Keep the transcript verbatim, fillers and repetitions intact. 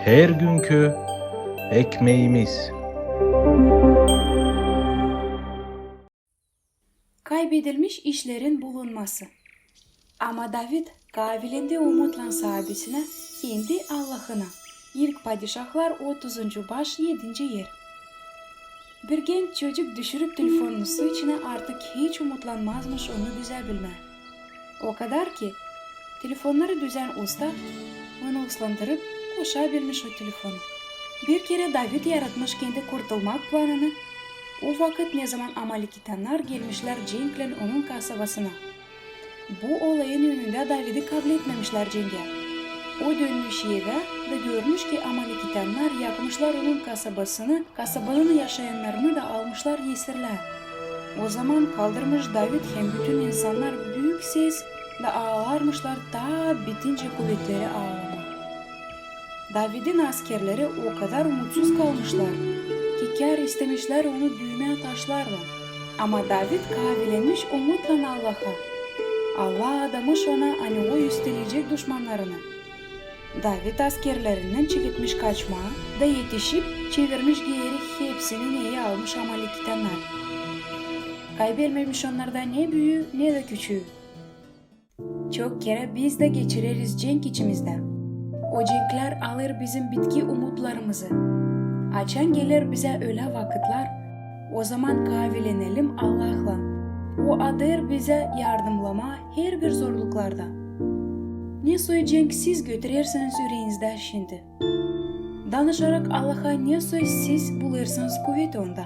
Her günkü ekmeimiz. Kaybedilmiş işlerin bulunması. Ama David kavilendä umutlan saabisinä, kendi Allahına. İlk Padişahlar, otuzuncu baş, edinci er. Bir genç çocuk düşürüp telefonunu su içinä artık hiç umutlanmazmış onu düzäbilmää. O kadar ki, telefonnarı düzän usta, onu uslandırıp, koşabilmiş o telefonu. Bir kerä David yaratmış kendi kurtulmak planını, o vakıt, nezaman amalekitannar gelmişlär cenklän onun kasabasına. Bu olayın önündä Davidi kabletmemişlär cengä. O dönmüş evä da görmüş ki, amalekitannar yakmışlar onun kasabasını, kasabanın yaşayannarını da almışlar esirlää. Ozaman kaldırmış David hem bütün insannar büük ses da aalarmışlar, taa bitincä kuvetleri aalamaa. Davidin askerleri o kadar umutsuz kalmışlar ki, kär istemişlär onu düümää taşlarlan. Ama David kavilenmiş umutlan Allaha. Allah adamış ona, ani o üsteleyecek duşmannarını. David askerlerinnän çeketmiş kaçmaa da etişip, çevirmiş geeri hepsini, neyi almış amalekitannar. Kaybelmemiş onnarda ne büüyü, ne dä küçüü. Çok kerä biz dä geçireriz cenk içimizdä. O cenklär alêr bizim bitki umutlarımızı. Açan geler bizä ölä vakıtlar, ozaman kavilenelim Allahlan. O adêr bizä yardımnamaa herbir zorluklarda. Ne soy cenk siz götürersiniz üreenizdä şindi? Danışarak Allaha, ne soy siz bulêrsınız kuvet Onda?